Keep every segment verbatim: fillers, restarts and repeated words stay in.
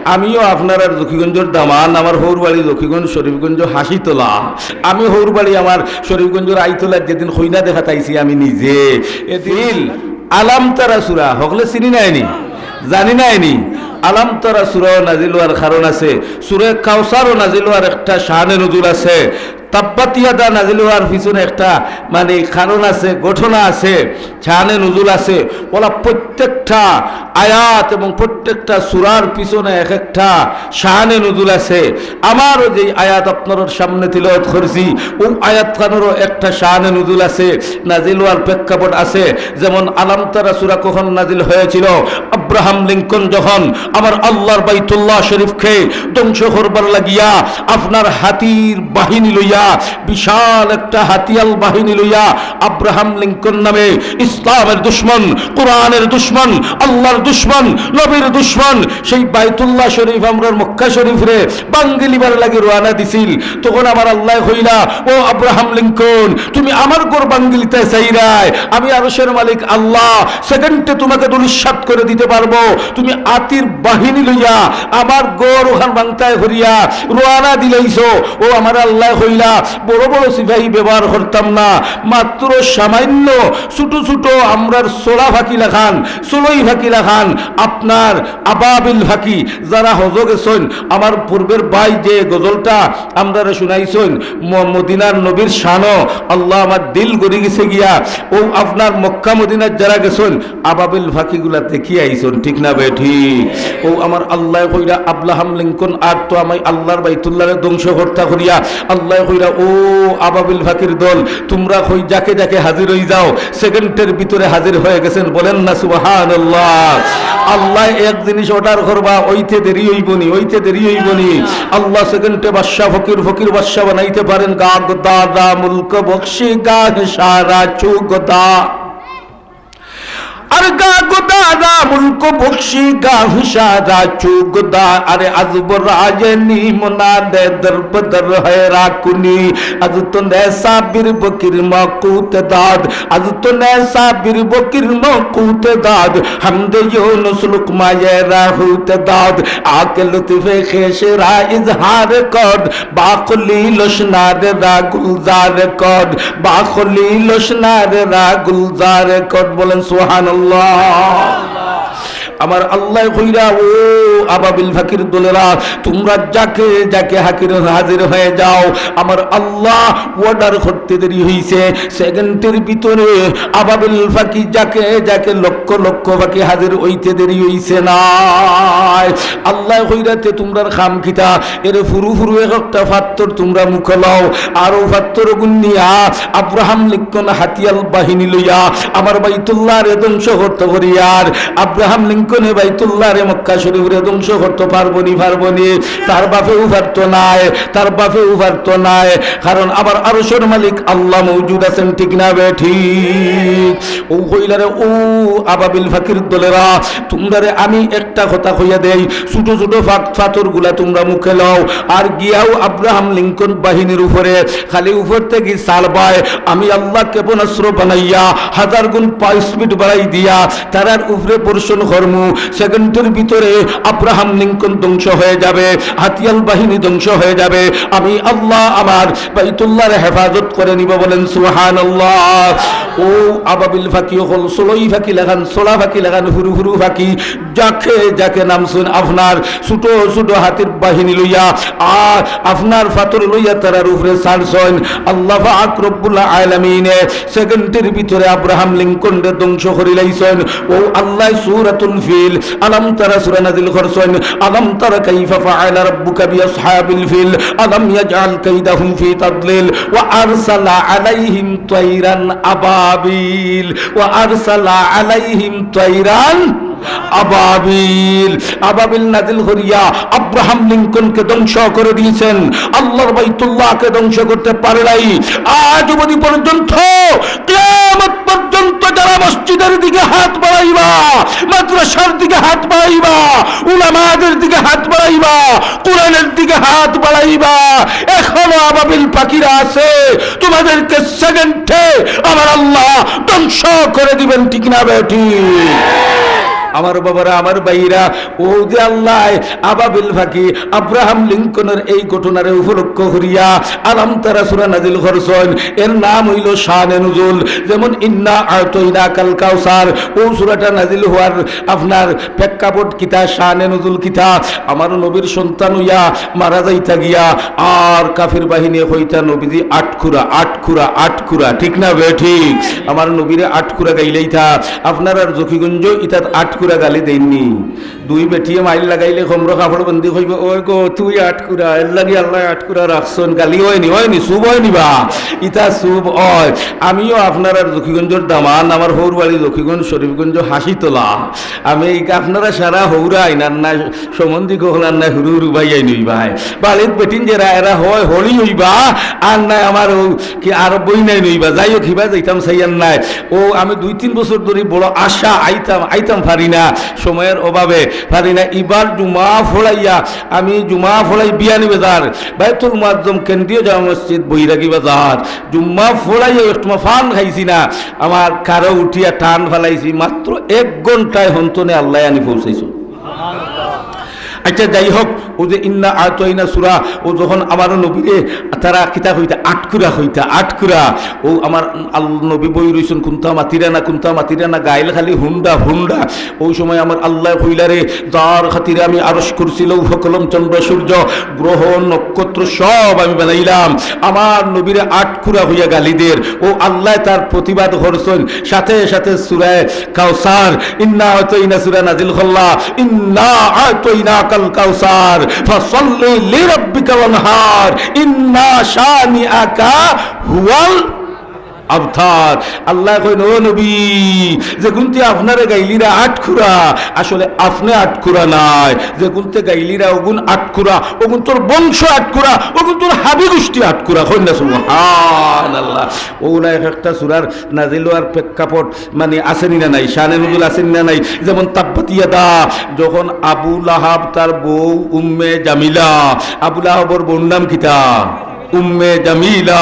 আমিও আপনারার জকিগঞ্জর দামান, আমার হউর বাড়ি জকিগঞ্জ শরীফগঞ্জ হাসিতলা। আমি হউর বাড়ি আমার শরীফগঞ্জর আইতলার যেদিন কইনা দেখাত আইছি আমি নিজে। এদিন আলাম তারা সূরা হকলে চিনি নায়নি, জানি নায়নি। আলাম তারা সূরাও নাজিল অওয়ার কারণ আছে, সূরা কাউসারও নাজিল অওয়ার একটা শানে নুজুল আছে। তাব্বাত ইয়াদা নাজিল অওয়ার পিছনে একটা, মানে, কারণ আছে, ঘটনা আছে, শানে নুজুল আছে। অউলা প্রত্যেকটা আয়াত এবং প্রত্যেকটা সূরার পিছনে এক একটা শানে নুজুল আছে। আমারও যেই আয়াত আপনারার সামনে তিলাওয়াত করছি, অউ আয়াত খানরও একটা শানে নুজুল আছে, নাজিল অওয়ার প্রেক্ষাপট আছে। যেমন আলাম তারা সূরা কখন নাজিল হয়েছিল? আব্রাহাম লিঙ্কন যখন আমার আল্লাহর বাইতুল্লাহ শরীফকে ধ্বংস করবার লাগিয়া আপনার হাতির বাহিনী লইয়া, বিশাল একটা হাতিয়াল বাহিনী লইয়া আব্রাহাম লিঙ্কন নামে ইসলামের দুশমন, কোরআনের দুশমন, আল্লাহর দুশমন, নবীর দুশমন সেই বাইতুল্লাহ শরীফ, আমরার মক্কা শরীফরে ভাঙ্গিলিবার লাগি রওয়ানা দিছিল, তখন আমার আল্লায় কইলা, "ও আব্রাহাম লিঙ্কন, তুমি আমার ঘর ভাঙ্গিলিতায় চাইরায়, আমি আরশের মালিক আল্লাহ সেকেন্ডে তোমাকে ধূলিসাৎ করে দিতে পারবো। তুমি হাতির বাহিনী লইয়া আমার ঘর অখান ভাংতায় করিয়া রওয়ানা দিলাইছো।" ও আমার আল্লায় কইলা, "বড় বড় সিপাহী ব্যবহার করতাম না, মাত্র সামান্য ছোট ছোট আমরার চড়া ফাকি লাখান, চড়ই ফাকি লাখান, আপনার আবাবিল ফাকি।" যারা হজো গেছইন, আমার পূর্বের ভাই যে গজলটা আমরারে শুনাইছইন, ম-, মদিনার নবীর শানো, আল্লাহ আমার দিল গড়ি গেছে গিয়া। ও আপনার মক্কা মদিনার যারা গেছইন, আবাবিল ফাকিগুলা দেখিয়া আইছইন, ঠিক না বেঠিক? ও আমার আল্লায় কইরা, আব্রাহাম লিঙ্কন আর তো আমি আল্লাহর বাইতুল্লাহরে ধ্বংস করতা করিয়া, আল্লায় কইরা, "ও আবাবিল ফাকির দল, তোমরা কই যাকে যাকে হাজির অই যাও।" সেকেন্ডের ভিতরে হাজির হয়ে গেছেন, বলেন না সুবহানাল্লাহ। আল্লায় এক জিনিস অর্ডার করবা, অইতে দেরি অইবনি, অইতে দেরি অইবনি। আল্লাহ সেকেন্ডে বাদশা ফকির, ফকির বাদশা বানাইতে পারেন। গা গদা দা মুলক বখশি গা সারা চু গদা। আর গা গদা দা মুলক বখশি গা সারা চু গদা। আরে আজ বরায়ে নিমনা দে দর বদর হয়রা কুনি। আজ তো নে সাবির বকির মকুত দাদ। আজ তো নে সাবির বকির মকুত দাদ। হামদে ইউনুস লুকমায়ে রাহুত দাদ। আকে লুতফে খেশরা ইজহার কর। বাকলি লশনার রা গুলজার কর। বাকলি লশনার রা গুলজার কর। বলেন সুবহানাল্লাহ। আমার আল্লায় কইরা, "ও আবাবিল ফাকির দলেরা, তোমরা যাকে যাকে হাকির হাজির হয়ে যাও।" আমার আল্লাহ অর্ডার করতে দেরি হইছে, সেকেন্ডের ভিতরে আবাবিল ফাকি যাকে যাকে লক্ষ লক্ষ ফাকি হাজির হইতে দেরি হইছে না। আল্লায় কইরা, "তে তোমরার কাম কিতা?" এরে ফুরু ফুরু এক একটা ফাত্তর তোমরা মুখে লও, আরো ফাত্তর গুন্নিয়া আব্রাহাম লিঙ্কন হাতিয়াল বাহিনী লইয়া আমার বাইতুল্লাহরে ধ্বংস করতো করি। আর আব্রাহাম লিঙ্কনে বাইতুল্লাহরে মক্কা শরীফরে ধ্বংস করতো পারবনি, পারবনি? তার বাপেও পারতো নায়, তার বাপেও পারতো নায়, কারণ আমার আরশের মালিক আল্লাহ মওজুদ আছেন, ঠিক না বেঠিক? ও কইলারে, ও আবাবিল ফাকির দলেরা, তোমরারে আমি একটা কথা কইয়া দেই, ছোট ছোট ফাত-, ফাত্তর গুলা তোমরা মুখে লও, আর গিয়াও আব্রাহাম লিঙ্কন বাহিনীর উপরে খালি উপর থাকি চালবায়, আমি আল্লাহ ক্ষেপণাস্ত্র বানাইয়া হাজার গুণ পা-, স্পিড বাড়াই দিয়া তারার উপরে বর্ষণ করমু। সেকেন্ডের ভিতরে আব্রাহাম লিঙ্কন ধ্বংস হয়ে যাবে, হাতিয়াল বাহিনী ধ্বংস হয়ে যাবে। আমি আল্লাহ আমার বাইতুল্লাহরে হেফাজত করে নিব, বলেন সুবহানাল্লাহ। ও আবাবিল ফাকি অকল, চড়ই ফাকি লাখান, চড়া ফাকি লাখান, হুরু হুরু ফাকি, যাকে যাকে নামছইন, আপনার ছোট ছোট হাতির বাহিনী লইয়া, আর আপনার ফাত্তর লইয়া তারার উপরে ছাড়ছইন। আল্লাহ পাক রব্বুল আলামিনে সেকেন্ডের ভিতরে আব্রাহাম লিঙ্কনরে ধ্বংস করিলাইছইন। ও আল্লাহ সূরাতুল ফিল, আলাম তারা সূরা নাজিল করছইন। আলাম তারা কাইফা ফাআলা রাব্বুকা বিআসহাবিল ফিল, আলাম ইয়াজআল কাইদাহুম ফি তাদলিল, ওয়া আরসালা আলাইহিম তাইরান আবাবিল, ওয়া আরসালা আলাইহিম তাইরান আবাবিল, আবাবিল নাজিল করিয়া আব্রাহাম লিঙ্কনকে ধ্বংস করে দিয়েছেন। আল্লাহর বাইতুল্লাহকে ধ্বংস করতে পারে নাই। আজ অবধি পর্যন্ত, কিয়ামত পর্যন্ত যারা মসজিদের দিকে হাত বাড়াইবা, মাদ্রাসার দিকে হাত বাড়াইবা, উলামাদের দিকে হাত বাড়াইবা, কোরআনের দিকে হাত বাড়াইবা, এখনো আবাবিল পাখিরা আছে। তোমাদেরকে সেকেন্ডে আমার আল্লাহ ধ্বংস করে দিবেন, ঠিক না বেঠিক? আমার বাবারা, আমার ভাইরা, অউ যে আল্লায় আবাবিল পাখি আব্রাহাম লিঙ্কনর এই ঘটনারে উপলক্ষ করিয়া আলাম তারা সূরা নাজিল করছইন, এর নাম অইলো শানে নুজুল। যেমন ইন্না আ'তাইনাকাল কাউসার, অউ সূরাটা নাজিল হওয়ার আপনার প্রেক্ষাপট কিতা, শানে নুজুল কিতা? আমার নবীর সন্তান অইয়া মারা যাইতা গিয়া, আর কাফির বাহিনীয়ে কইতা, "নবীজি আটকুরা, আটকুরা, আটকুরা।" ঠিক না বেঠিক? আমার নবীরে আটকুরা গাইলাইতা। আপনারার জকিগঞ্জ ইতাত আটকুরা গালি দেইন নি? দুই বেটিয়ে মাইল লাগাইলে খমরো কাপড় বান্ধি কইবো, "ওই গো, তুই আটকুরা, এর লাগি আল্লায় আটকুরা রাখছইন।" গালি অয়নি, অয়নি, সুব অয়নি বা? ইতা সুব অয়। আমিও আপনারার জকিগঞ্জর দামান, আমার হউর বাড়ি জকিগঞ্জ, শরীফগঞ্জ, হাসিতলা। আমি এই আপনারা সারা হউরাইন আর না, সম্বন্ধী কখলার না, হুরু হুরু ভাইয়াইন অইবায়। বাড়িত বেটিন যেরা এরা হয় হলি অইবা, আর নায় আমার অউ কি আর বইনাইন অইবা। যাই হোক, হিবা যাইতাম চাইয়ার নায়। অউ আমি দুই তিন বছর ধরি বড় আশা, আইতাম, আইতাম পারি না, সময়র অভাবে পারি না। ইবার জুমা ফড়াইয়া, আমি জুমা ফড়াই বিয়ানীবাজার, বায়তুল মুআজ্জম, কেন্দ্রীয় জামে মসজিদ, বৈরাগী বাজার। জুম্মা ফড়াইয়া একটুমা পান খাইছি না, আমার কারো উঠিয়া টান ফালাইছি, মাত্র এক ঘন্টায় হন্তনে আল্লায় আনি পৌঁছাইছো। আচ্ছা, যাই হোক, অউ যে ইন্না আ'তাইনা সূরা, অউ যখন আমার নবীরে তারা কিতা কইতা, আটকুরা কইতা, আটকুরা। অউ আমার আল-, নবী বই রইছইন, কুন্তা মাতিরা না, কুন্তা মাতিরা না, গাইল খালি হুন্ডা, হুন্ডা। অউ সময় আমার আল্লায় কইলা রে, যার খাতিরে আমি আরশ, কুরসি, লৌহ, কলম, চন্দ্র, সূর্য, গ্রহ, নক্ষত্র সব আমি বানাইলাম, আমার নবীরে আটকুরা কইয়া গালি দের। অউ আল্লায় তার প্রতিবাদ করছইন, সাথে সাথে সূরায়ে কাউসার, ইন্না আ'তাইনা সূরা নাজিল করলা, ইন্না আ'তাইনাকাল কাউসার, ফাসাল্লি লিরাব্বিকা ওয়ানহার, ইন্না শানিআকা হুয়াল আবতার। আল্লায় কইন, "ও নবী, যেগুনতে আপনারে গাইলিরা আটকুরা, আসলে আপনে আটকুরা নায়, যেগুনতে গাইলিরা অগুন আটকুরা, অগুনতর বংশ আটকুরা, অগুনতর হাবি গুষ্টি আটকুরা।" কইন না সুবহানাল্লাহ। অউ না এক একটা সূরার নাজিল অওয়ার প্রেক্ষাপট মানে আছে নি না নাই, শানে নুজুল আছে নি না নাই? যেমন তাব্বাত ইয়াদা, যখন আবু লাহাব তার বউ উম্মে জামিলা, আবু লাহাবর বউর নাম কিতা? উম্মে জামিলা।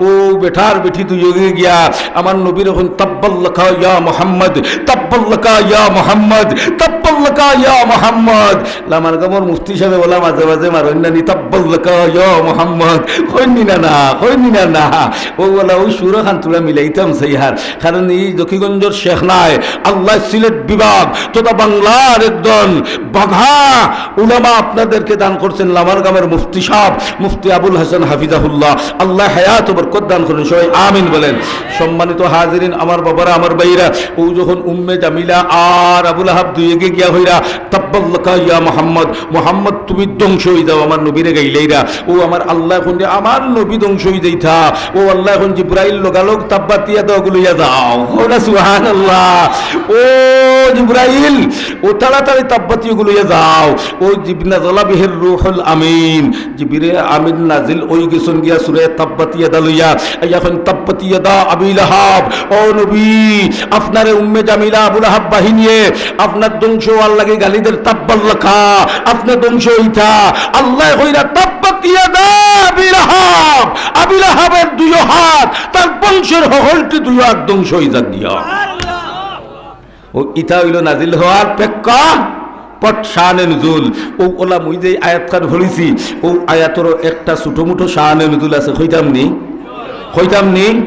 অউ বেটার বেটি দুইওগি গিয়া আমার নবীরে কইন, "তাব্বাল্লাকা ইয়া মুহাম্মদ, তাব্বাল্লাকা ইয়া মুহাম্মদ, তাব্বাল্লাকা ইয়া মুহাম্মদ।" লামার গামর মুফতি সাবে অলা মাঝে মাঝে মারইন না নি, "তাব্বাল্লাকা ইয়া মুহাম্মদ।" কইন নি না না, কইন নি না না। অউ অলা অউ সুরখান থুড়া মিলাইতাম চাইয়ার। কারণ ই জকিগঞ্জর শেখ নায়, আল্লায় সিলেট বিভাগ তথা বাংলার একজন বাঘা উলামা আপনাদেরকে দান করছইন, লামার গামর মুফতি সাব, মুফতি আবুল হাসান হাফিজাহুল্লাহ, আল্লায় হায়াত ও বরকত দান করইন, সবাই আমিন বলেন। সম্মানিত হাজিরিন, আমার বাবারা, আমার ভাইরা, অউ যখন উম্মে জামিলা আর আবু লাহাব দুইওগি গিয়া কইরা, "তাব্বাল্লাকা ইয়া মুহাম্মদ, মুহাম্মদ তুমি ধ্বংস অইযাও", আমার নবীরে গাইলাইরা। অউ আমার আল্লায় কইন যে আমার নবী ধ্বংস অইযাইতা। অউ আল্লায় কইন জিব্রাইল লগালগ তাব্বাত ইয়াদা অগু লইয়া যাও। কও না সুবহানাল্লাহ। ও জিব্রাইল, অউ তাড়াতাড়ি তাব্বাত ইয়াদা অগু লইয়া যাও। অউ জিব-, নাজালা বিহির রুহুল আমিন, জিবরিল আমিন নাজিল অইগেছইন গিয়া সূরা তাব্বাত ইয়াদা লইয়া। আইয়া কইন, "তাব্বাত ইয়াদা আবি লাহাব।" ও নবী, আপনারে উম্মে জামিলা আবু লাহাব বাহিনীয়ে আপনার ধ্বংস অওয়ার লাগি গালি দের, "তাব্বাল্লাকা", আপনে ধ্বংস অইতা। আল্লায় কইরা, "তাব্বাত ইয়াদা আবি লাহাব।" আবি লাহাবের দুইও হাত, তার বংশর হকলটি দুইও হাত ধ্বংস অইযাক গিয়া। অউ ইতা অইলো নাজিল অওয়ার প্রেক্ষাপট, শানে নুজুল। অউ অলা মুই যে আয়াতখান পড়ছি, অউ আয়াতরও একটা ছোটমোটো শানে নুজুল আছে, কইতাম নি? কইতাম নি?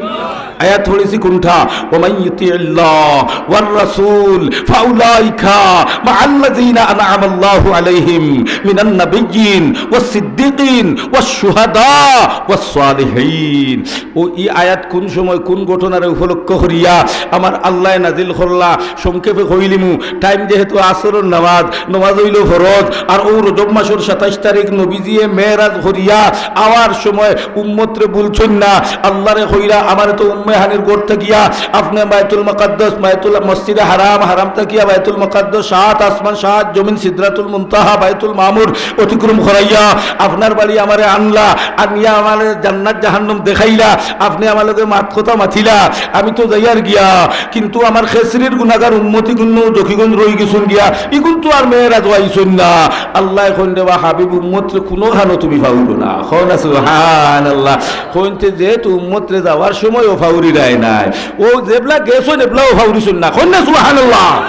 আয়াত পড়ছি কুনটা? "ওয়া মান ইউতি'আল্লাহ ওয়ার রাসূল ফাউলাইকা মা'আল্লাযীনা আন'আমাল্লাহু আলাইহিম মিনান নাবিয়্যিন ওয়াস সিদ্দীকিন ওয়াশ শুহাদা ওয়াস সালিহিন।" অউ ই আয়াত কুন সময়, কুন ঘটনারে উপলক্ষ করিয়া আমার আল্লায় নাজিল করলা? সংক্ষেপে কইলিমু, টাইম যেহেতু আসরর নামাজ, নামাজ অইলো ফরজ, আর অউ রজব মাসর সাতাইশ তারিখ নবীজিয়ে মেরাজ করিয়া আওয়ার সময় উম্মতরে ভুলছইন না, আল্লারে কইরা, "আমারে তো উম্মে হানির ঘর থাকিয়া আপনে বায়তুল মুকাদ্দাস, বায়তুল মসজিদে হারাম, হারাম থাকিয়া বায়তুল মুকাদ্দাস, সাত আসমান, সাত জমিন, সিদরাতুল মুনতাহা, বায়তুল মামুর অতিক্রম করাইয়া আপনার বাড়ি আমারে আনলা, আনিয়া আমারে জান্নাত জাহান্নাম দেখাইলা, আপনে আমার লগে মাত কথা মাতিলা, আমি তো যাইয়ার গিয়া, কিন্তু আমার খেসরির গুনাগার উম্মতিগুন জকিগঞ্জ রইগেছইন গিয়া, ইগুন তো আর মেরাজো আইছইন না।" আল্লায় কইন, "রে বা হাবিব, উম্মতরে কুনুখানো তুমি ফাউরো না।" কও না সুবহানাল্লাহ। কইন তে যেহেতু উম্মতরে যাওয়ার সময়ও ফাউরিরায় নায়, অউ যেবলা গেছইন এবলাও ফাউরিছইন না। কও না সুবহানাল্লাহ।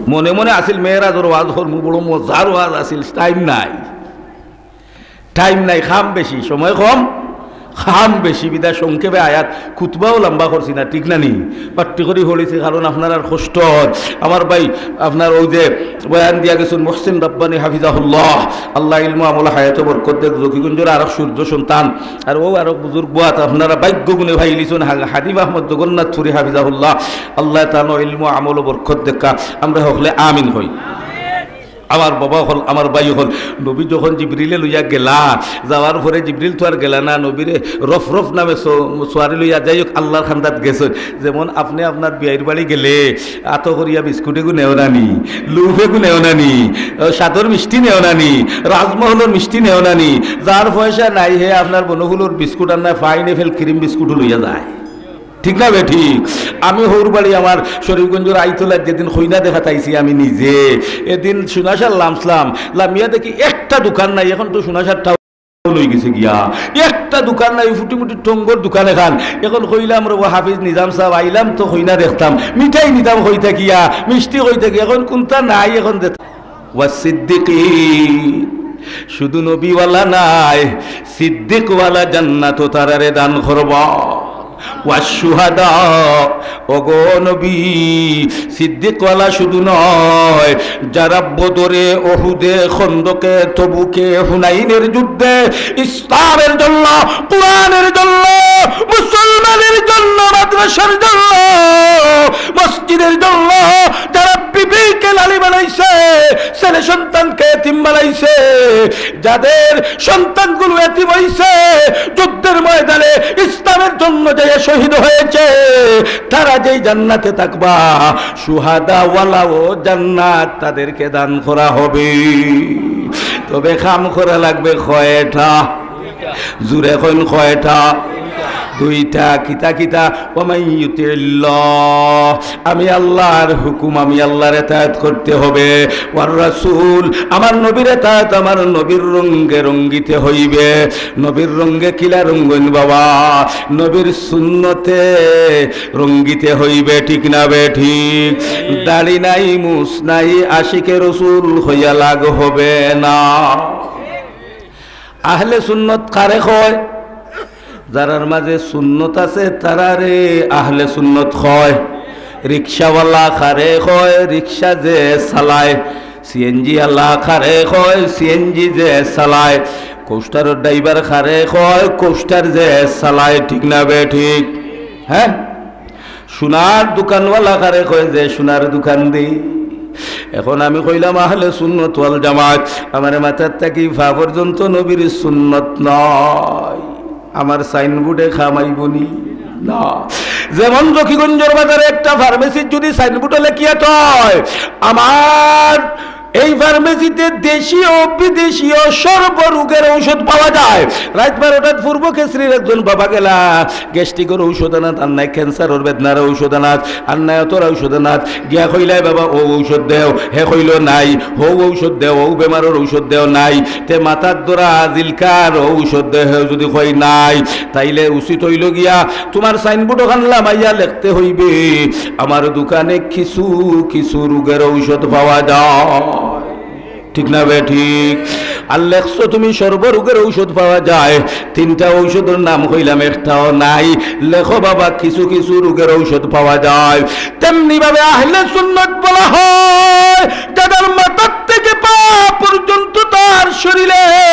মনে মনে আছিল, মেরাজর ওয়াজ করমু, বড় মজার ওয়াজ আছিল, টাইম নাই, টাইম নাই, কাম বেশি, সময় কম, কাম বেশি, বিদায় সংক্ষেপে আয়াত, খুতবাও লম্বা করছি না, ঠিক না নি? পাট্টি করি পড়ছি, কারণ আপনারার কষ্ট অয়। আমার ভাই, আপনার অউ যে বয়ান দিয়া গেছইন মুহসিন রব্বানী হাফিজাহুল্লাহ, আল্লাহ ইলমু আমল হায়াতো বরকত দেউক, জকিগঞ্জর আরক সূর্য সন্তান, আর অউ আরক বুজুর্গ বয়াত, আপনারা ভাগ্য গুণে পাইলিছইন, হা-, হানিফ আহমদ জগন্নাথপুরী হাফিজাহুল্লাহ, আল্লাহ তান ইলমু আমলো বরকত দেউক্কা, আমরা হকলে আমিন কই। আমার বাবা অকল, আমার ভাই অকল, নবী যখন জিবরিলে লইয়া গেলা, যাওয়ার পরে জিবরিল তো আর গেলা না, নবীরে রফরফ নামে স-, সোয়ারি লইয়া, যাই হোক, আল্লাহর খান্দাত গেছইন। যেমন আপনে আপনার বিয়াইর বাড়ি গেলে আতো করিয়া বিস্কুট এগু নেও না নি, লুফ এগু নেও না নি, সাদর মিষ্টি নেও না নি, রাজমহলর মিষ্টি নেও না নি, যার পয়সা নাই হে আপনার বনফুলর বিস্কুট আর না পাইনএপেল ক্রিম বিস্কুটও লইয়া যায়। ঠিক না বেঠিক? আমি হউর বাড়ি আমার শরীফগঞ্জর আইতলাত যেদিন কইনা দেখাত আইছি আমি নিজে, এদিন সুনাশার লামছলাম, লামিয়া দেখি একটা দোকান নাই, এখন তো সুনাশার টাউন অইগেছে গিয়া, একটা দোকান নাই, ফুটিমুটি টঙ্গর দোকান এখান। এখন কইলাম, "রে ও হাফিজ নিজাম সাব, আইলাম তো কইনা দেখতাম, মিঠাই নিতাম কই থাকিয়া, মিষ্টি কই থাকিয়া, এখন কুনতা নাই, এখন দে।" ওয়া সিদ্দিকিন, শুধু নবীওয়ালা নায়, সিদ্দিকওয়ালা জান্নাতও তারারে দান করবা। ওয়া শুহাদা, ওগো নবী, সিদ্দিকওয়ালা শুধু নয়, যারা বদরে, উহুদে, খন্দকে, তবুকে, হুনাইনের যুদ্ধে ইসলামের জন্য, কোরআনের জন্য, মুসলমানের জন্য, মাদ্রাসার জন্য, মসজিদের জন্য, যারা বিবিকে লালি বানাইছে, ছেলে সন্তানকে এতিম বানাইছে, যাদের সন্তানগুলো এতিম হইছে, যুদ্ধের ময়দানে ইসলামের জন্য যে শহীদ হয়েছে, তারা যেই জান্নাতে থাকবা, শুহাদাওয়ালাও জান্নাত তাদেরকে দান করা হবে। তবে কাম করা লাগবে কয়টা? জুরে কইন কয়টা? দুইটা। কিতা কিতা? ওয়া মান ইউতিল্লাহ, আমি আল্লাহর হুকুম, আমি আল্লাহর এতায়াত করতে হবে। ওয়ার রাসূল, আমার নবীর এতায়াত, আমার নবীর রঙ্গে রঙ্গিতে হইবে। নবীর রঙ্গে কিলা রঙ্গইন বাবা? নবীর সুন্নতে রঙ্গিতে হইবে, ঠিক না বেঠিক? দাড়ি নাই, মুছ নাই, আশিকে রসুল হইয়া লাগ হবে না। আহলে সুন্নত কারে কয়? যারার মাঝে সুন্নত আছে, তারারে আহলে সুন্নত কয়। রিক্সাওয়ালা কারে কয়? রিক্সা যে চালায়। সিএনজি আলা কারে কয়? সিএনজি যে চালায়। কোস্টারর ড্রাইভার কারে কয়? কোস্টার যে চালায়, ঠিক না বেঠিক? হ্যাঁ, সোনার দোকানওয়ালা কারে কয়? যে সোনার দোকান দেই। এখন আমি কইলাম আহলে সুন্নত ওয়াল জামাত, আমার মাথার থাকি পা পর্যন্ত নবীর সুন্নত নয়। আমার সাইনবোর্ডে কাম আইবো নি? না। যেমন জকিগঞ্জর বাজারে একটা ফার্মেসির যদি সাইনবোর্ডে লেখিয়া থয়, আমার এই ফার্মেসিতে দেশীয় বিদেশীয় সর্বরোগের ঔষধ পাওয়া যায়। রাইত বারোটাত পূর্ব কেশরীর একজন বাবা গেলা, গ্যাস্ট্রিকর ঔষধ আনাত, আর নাই ক্যান্সারর বেদনার ঔষধ আনাত, আর নাই অতর ঔষধ আনাত। গিয়া কইলায়, "বাবা, অউ ঔষধ দেও।" হে কইলো, "নাই।" "হউ ঔষধ দেও, অউ বেমারর ঔষধ দেও।" "নাই।" তে মাথাত ধরা জিলকার ঔষধ দেও, হে যদি কয়, "নাই," তাইলে উচিত অইলো গিয়া তুমার সাইনবোর্ড ওখান লামাইয়া লেখতে হইবে, "আমার দোকানে কিছু কিছু রোগের ঔষধ পাওয়া যায়।" ঠিক না বেঠিক? আর লেখছো তুমি সর্বরোগের ঔষধ পাওয়া যায়, তিনটা ঔষধর নাম কইলাম, একটাও নাই। লেখো বাবা, কিছু কিছু রোগের ঔষধ পাওয়া যায়। তেমনি ভাবে আহলে সুন্নত বলা হয়, যাদের মাথার থেকে পা পর্যন্ত তার শরীরে,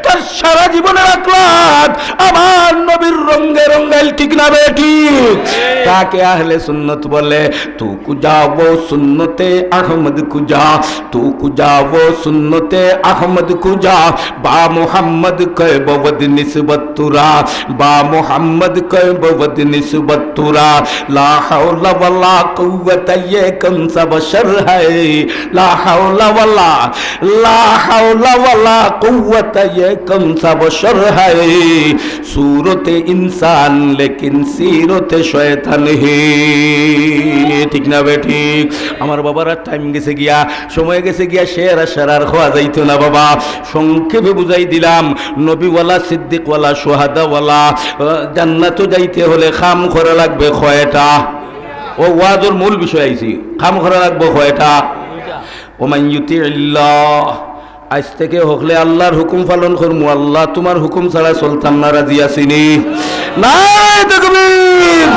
তার সারা জীবনের আখলাক আমার নবীর রঙ্গে রঙ্গাইল, ঠিক না বেঠিক? তাকে আহলে সুন্নত বলে। تو کجا وہ سنت احمد کجا، تو کجا وہ سنت احمد کجا، با محمد کے بود نسبت ترا، با محمد کے بود نسبت ترا۔ لا حول ولا قوت، یہ کون سا بشر ہے؟ لا حول ولا، لا حول ولا قوت، یہ کون سا بشر ہے؟ صورت انسان لیکن سیرت شیطان ہے۔ ঠিক না বেঠিক? আমার বাবার আর টাইম গেছে গিয়া, সময় গেছে গিয়া, শের আর সার আর কওয়া যাইতো না বাবা। সংক্ষেপে বুঝাই দিলাম, নবীওয়ালা, সিদ্দিকওয়ালা, শুহাদাওয়ালা, আহ, জান্নাতো যাইতে হলে কাম করা লাগবে কয়টা? ও ওয়াজর মূল বিষয় আইছি, কাম করা লাগবো কয়টা? ওমান ইউতিইল্লাহ, আইজ থাকি হকলে আল্লার হুকুম পালন করমু, আল্লাহ তুমার হুকুম ছাড়া চলতাম না, রাজি আছি নি? নারায়ে তাকবীর,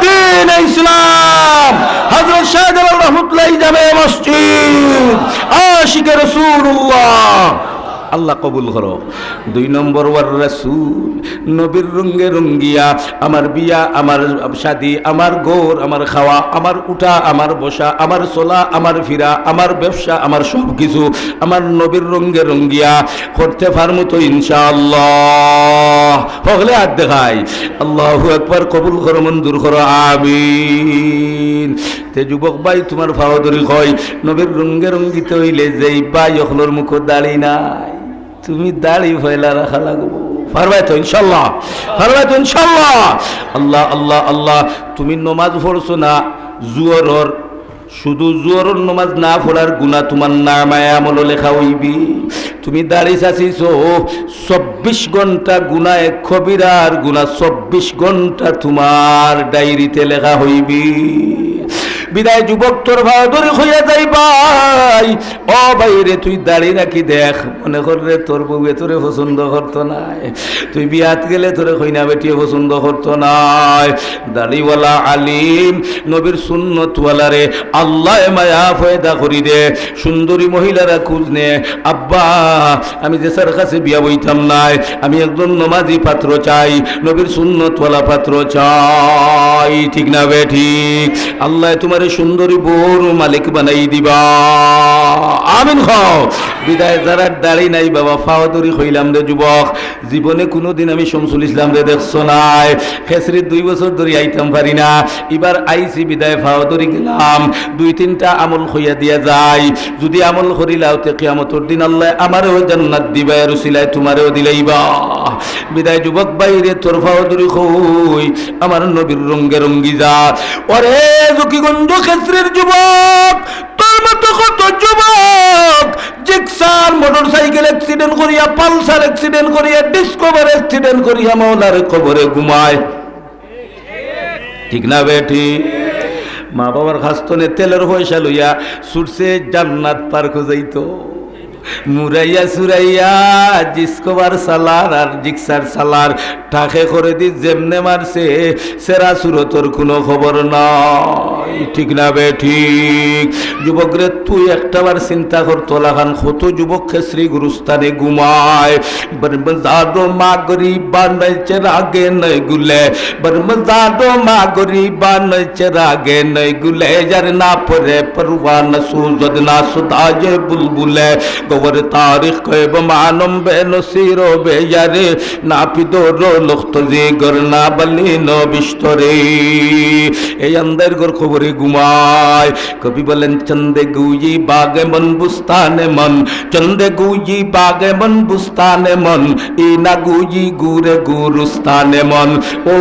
দ্বীনে ইসলাম, হযরত শাহজালাল রহমতুল্লাহ জামে মসজিদ, আশিকে রাসূলুল্লাহ। আল্লাহ কবুল করো। দুই নম্বর, ওয়ার রাসূল, নবীর রঙ্গে রঙ্গিয়া, আমার বিয়া, আমার শাদী, আমার ঘর, আমার খাওয়া, আমার উঠা, আমার বসা, আমার চলা, আমার ফিরা, আমার ব্যবসা, আমার সব কিছু আমার নবীর রঙ্গে রঙ্গিয়া করতে পারমু তো ইনশাআল্লাহ? হকলে হাত দেখাই। আল্লাহু আকবার, কবুল করো, মঞ্জুর করো, আমিন। তে যুবক ভাই, তুমার পাও ধরি কই, নবীর রঙ্গে রঙ্গিতে অইলে যেই ভাই অকলর মুখো দাড়ি নাই, তুমি দাড়ি পয়লা রাখা লাগবো। পারবায় তো ইনশাআল্লাহ? পারবায় তো ইনশাআল্লাহ? আল্লাহ, আল্লাহ, আল্লাহ। তুমি নমাজ পড়ছো না জুহরর, শুধু জুহরর নমাজ না পড়ার গুনা তুমার নামায়ে আমলো লেখা অইবি। তুমি দাড়ি চাচিছো, চব্বিশ ঘন্টা গুনা, এক কবিরার গুনা চব্বিশ ঘন্টা তুমার ডায়েরিতে লেখা অইবি। বিদায় যুবক, তোর পাও ধরি কইয়া যাই ভাই, ও ভাই রে, তুই দাড়ি রাখি দেখ, মনে কর রে তোর বউয়ে তোরে পছন্দ করতো নায়, তুই বিয়াত গেলে তোরে কইনা বেটিয়ে পছন্দ করতো নায়। দাড়িওয়ালা আলিম, নবীর সুন্নতওয়ালারে আল্লায় মায়া পয়দা করি দে। সুন্দরী মহিলারা খুঁজ নে, আব্বা, আমি যে সার কাছে বিয়া বইতাম নায়, আমি একজন নমাজি পাত্র চাই, নবীর সুন্নতওয়ালা পাত্র চাই, ঠিক না বেঠিক? আল্লায় তুমারে সুন্দরী বউর মালিক বানাই দিবা। আমিন কও। বিদায় যারার দাড়ি নাই বাবা, পাও ধরি কইলাম রে যুবক, জীবনে কুনুদিন আমি শামসুল ইসলামরে দেখছো নায়। খেসরিত দুই বছর ধরি আইতাম পারি না, ইবার আইছি বিদায় পাও ধরি গেলাম। দুই তিনটা আমল কইয়া দিয়া যাই, যুদি আমল করিলাও তে কিয়ামতর দিন আল্লায় আমারেও জান্নাত দিবা, এর উসিলায় তুমারেও দিলাইবা। বিদায় যুবক ভাই রে, তোর পাও ধরি কই, আমার নবীর রঙ্গে রঙ্গি যা। ওরে জকিগঞ্জ খেসরির যুবক, তোর মতো কত যুবক জিক্সার মোটরসাইকেল accident করিয়া, পালসার accident করিয়া, ডিসকভার accident করিয়া মাওলার কবরে ঘুমায়, ঠিক না বেঠিক? মা বাবার কাছ থনে তেলর পয়সা লইয়া ছুটছে জান্নাত পার্কো যাইতো। মুরাইয়া সুরাইয়া ডিসকভার চালার আর জিক্সার চালার, টাকে করে দি যেমনে মারছে, সেরা সুরতর কুনু খবর নাই, ঠিক না বেঠিক? যুবক রে, তুই একটাবার চিন্তা কর, তোলাখান কত যুবক খেসরি গুরুস্থানে ঘুমায়। বর্মজাদো মাগরি বানাইছে রাগে নয় গুলে, বর্মজাদো মাগরি বানাইছে রাগে নয় গুলে, যার না পরে পরওয়ানা সুজদ না সুদায়ে বুলবুলে, গবর তারিখ কইব মানম বে নসির বে ইয়ারে, না পিদর লখত জিগর না বালি ন বিস্তরে। এই আন্দার ঘর কবরে ঘুমায়। কবি বলেন, চন্দে গুই বাগে মন বুস্তানে মন, চন্দে গুই বাগে মন বুস্তানে মন, ই না গুই গুরে গুরুস্তানে মন। ও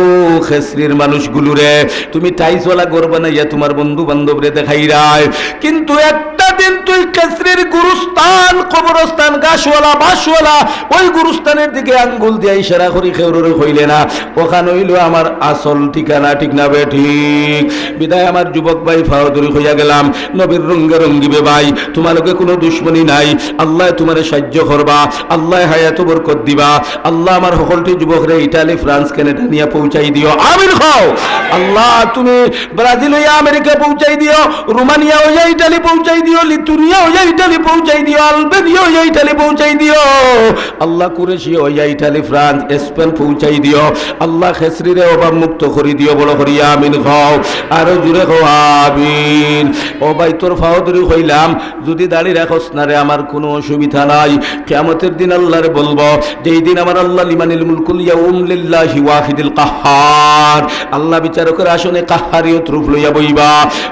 খেসরির মানুষগুলো রে, তুমি টাইলসওয়ালা ঘর বানাইয়া তুমার বন্ধু বান্ধবরে দেখাইরায়, কিন্তু একটা দিন তুই খেসরির গুরুস্থান, কবরস্থান, ঘাসওয়ালা, বাঁশওয়ালা, ওই গুরুস্থানের দিকে আঙ্গুল দিয়া ইশারা করি কেউরে কইলে না, ওখান অইলো আমার আসল ঠিকানা, ঠিক না বেঠিক? বিদায় আমার যুবক ভাই, পাও ধরি কইয়া গেলাম, নবীর রঙ্গে রঙ্গিবে ভাই, তুমার লগে কুনু দুশমনি নাই। আল্লায় তুমারে সাহায্য করবা, আল্লায় হায়াতো বরকত দিবা। আল্লাহ আমার হকলটি যুবকরে ইটালি, ফ্রান্স, কানাডা নিয়া পৌঁছাই দিও। আমিন কও। আল্লাহ তুমি ব্রাজিল অইয়া আমেরিকা পৌঁছাই দিও, রোমানিয়া অইয়া ইটালি পৌঁছাই দিও, লিথুনিয়া অইয়া ইটালি পৌঁছাই দিও, আলবেনিয়া অইয়া ইটালি পৌঁছাই দিও। আল্লাহ কুরেশিয়া অইয়া ইটালি, ফ্রান্স, স্পেন পৌঁছাই দিও। আল্লাহ খেসরিরে অভাব মুক্ত করি দিও, বড় করি আমিন কও। আরো জোরে কও আমিন। ও ভাই, তোর পাও ধরি কইলাম, যুদি দাড়ি রাখস না রে, আমার কুনু অসুবিধা নাই। কিয়ামতর দিন আল্লারে বলবো, যেই দিন আমার আল্লাহ, লিমানিল মুলকুল ইয়াউম লিল্লাহি ওয়াহিদিল কাহহার, আল্লাহ বিচারকর আসনে কাহহারিয়ত রূপ লইয়া বইবা,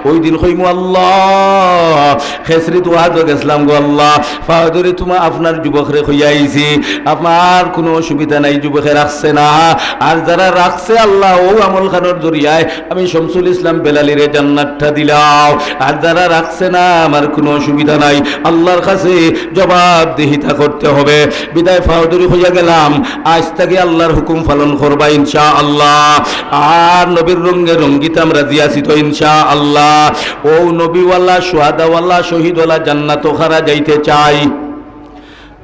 ওই দিন কইমু, আল্লাহ, খেসরিত ওয়াজো গেছলাম গো আল্লাহ, পাও ধরি তুমা আপনার যুবকরে কইয়া আইছি, আমার কুনু অসুবিধা নাই, যুবকে রাখছে না। আর যারা রাখছে আল্লাহ, অউ আমল খানর জরিয়ায় আমি শামসুল ইসলাম বেলালিরে জান্নাতটা দিলাও। আর যারা রাখছে না, আমার কুনু অসুবিধা নাই, আল্লাহর কাছে জবাবদিহিতা করতে হবে। বিদায় পাও ধরি কইয়া গেলাম, আইজ থাকি আল্লাহর হুকুম পালন করবা ইনশাআল্লাহ। আর নবীর রঙে রঙ্গিতাম, রাজি আছি তো ইনশাআল্লাহ। অউ নবীওয়ালা, শুহাদাওয়ালা, শহীদওয়ালা জান্নাতো কারা যাইতে চাই?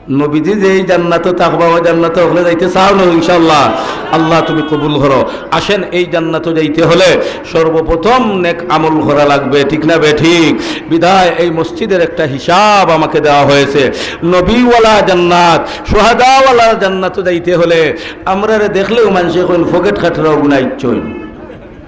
নবীজি যেই জান্নাতো থাকবা, অউ জান্নাতো হকলে যাইতে চাও না ইনশাআল্লাহ? আল্লাহ তুমি কবুল করো। আসেন, এই জান্নাতো যাইতে হলে সর্বপ্রথম নেক আমল করা লাগবে, ঠিক না বেঠিক? বিদায় এই মসজিদের একটা হিসাব আমাকে দেওয়া হয়েছে। নবীওয়ালা জান্নাত, শুহাদাওয়ালা জান্নাতো যাইতে হলে আমরারে দেখলেউ মানষে কইন, "পকেট কাটরাও গুনাইছইন।"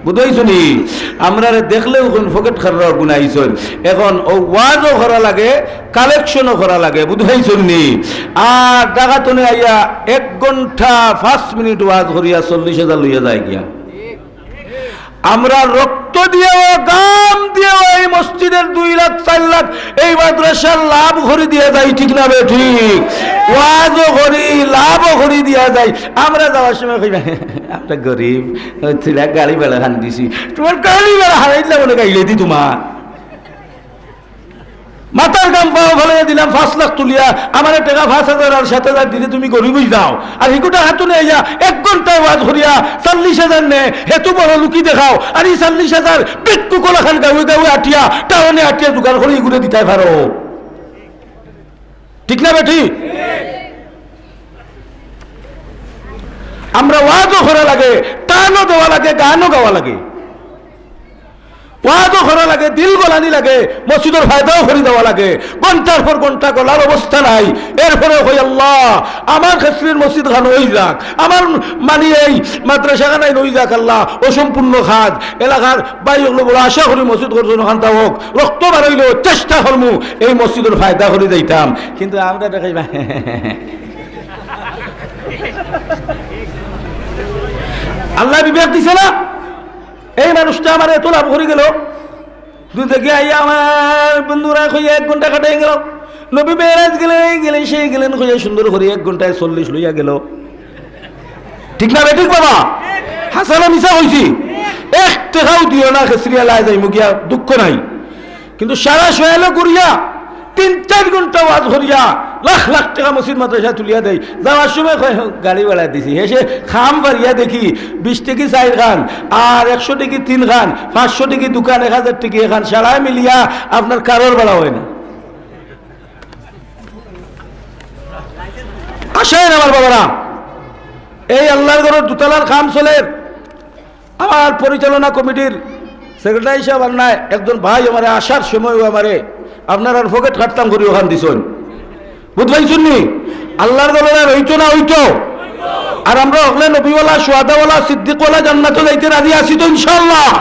বুঝাইছো নি? আমরারে দেখলেউ কইন, "পকেট কাটরাও গুনাইছইন।" এখন অউ ওয়াজও করা লাগে, কালেকশনও করা লাগে, বুঝাইছো নি? আর ঢাকা তনে আইয়া এক ঘন্টা পাঁচ মিনিট ওয়াজ করিয়া চল্লিশ হাজার লইয়া যায় গিয়া। আমরা রক্ত দিয়াও, ঘাম দিয়াও এই মসজিদের দুই লাখ, চাইর লাখ, এই মাদ্রাসার লাভ করি দিয়া যাই, ঠিক না বেঠিক? ওয়াজও করি, লাভও করি দিয়া যাই। আমরা যাওয়ার সময় কইবা, "আমরা গরিব, তুইলা গাড়ি ভাড়া খান দিছি, তুমার গাড়ি ভাড়া হারাইলা মনে গাইলে দি তুমার।" মাথার ঘাম পাও ফালাইয়া দিলাম পাঁচ লাখ তুলিয়া, আমারে টেকা পাঁচ হাজার আর সাত হাজার দিলে তুমি গরিব অই যাও। আর হিগুটা হাতুনে আইয়া এক ঘন্টায় ওয়াজ করিয়া চল্লিশ হাজার নে, হেতু বড় লুকি দেখাও। আর ই চল্লিশ হাজার ভিক্ষুক লাখান গাঁওয়ে গাঁওয়ে আটিয়া, টাউনে আটিয়া জোগাড় করি ইগুরে দিতায় পারো। ঠিক না বেঠিক? আমরা ওয়াজও করা লাগে, টানও দেওয়া লাগে, গানও গাওয়া লাগে। ওয়াজও করা লাগে, দিল গলানি লাগে, মসজিদর ফায়দাও করি দেওয়া লাগে। ঘন্টার পর ঘন্টা গলার অবস্থা নাই। এরপরে কই, "আল্লাহ, আমার খেসরির মসজিদ খান অই যাক, আমার মানি এই মাদ্রাসা খানাই অই যাক আল্লাহ, অসম্পূর্ণ কাজ।" এলাকার ভাই অকলে বড় আশা করি মসজিদ করছইন, অখানতা হোক, রক্ত বারইলেও চেষ্টা করমু এই মসজিদর ফায়দা করি যাইতাম। কিন্তু আমরা দেখাইবা, আল্লাহ বিবেক দিছে না? এই মানুষটা আমারে এত লাভ করি গেল, দুই থেকে আইয়া আমার বন্ধুরা কইয়া এক ঘন্টা কাটাই গেল। নবী মেরাজ গেলেন, এই গেলেন, সেই গেলেন, কইয়া সুন্দর করি এক ঘন্টায় চল্লিশ লইয়া গেল। ঠিক না বেঠিক বাবা? হাছা না মিছা কইছি? এক টেকাও দিও না, খেসরিয়া লাই যাইমু গিয়া, দুঃখ নাই। কিন্তু সারা সয়ালো ঘুরিয়া তিন চাইর ঘন্টা ওয়াজ করিয়া লাখ লাখ টেকা মসজিদ মাদ্রাসায় তুলিয়া দেই। যাওয়ার সময় কয়, "গাড়ি ভাড়া দিছি।" হেষে খাম ফারিয়া দেখি বিশ টেকি চাইর খান, আর একশো টেকি তিন খান, পাঁচশো টেকি দুখান, এক হাজার টেকি এখান, সারায় মিলিয়া আপনার কারোর ভাড়া অয় না। আসেন আমার বাবারা, এই আল্লাহর ঘরর দুতলার কাম চলের। আমার পরিচালনা কমিটির সেক্রেটারি সাব আর নাই, একজন ভাই আমারে আসার সময়ও আমারে আপনারার পকেট কাটতাম করি অখান দিছইন। বুঝ পাইছইন নি? আল্লাহর ঘরর আর অইতো না অইতো? আর আমরা হকলে নবীওয়ালা, শুহাদাওয়ালা, সিদ্দিকওয়ালা জান্নাতো যাইতে রাজি আছি তো ইনশাআল্লাহ?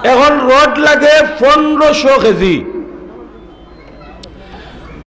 এখন রড লাগে পনেরোশো কেজি।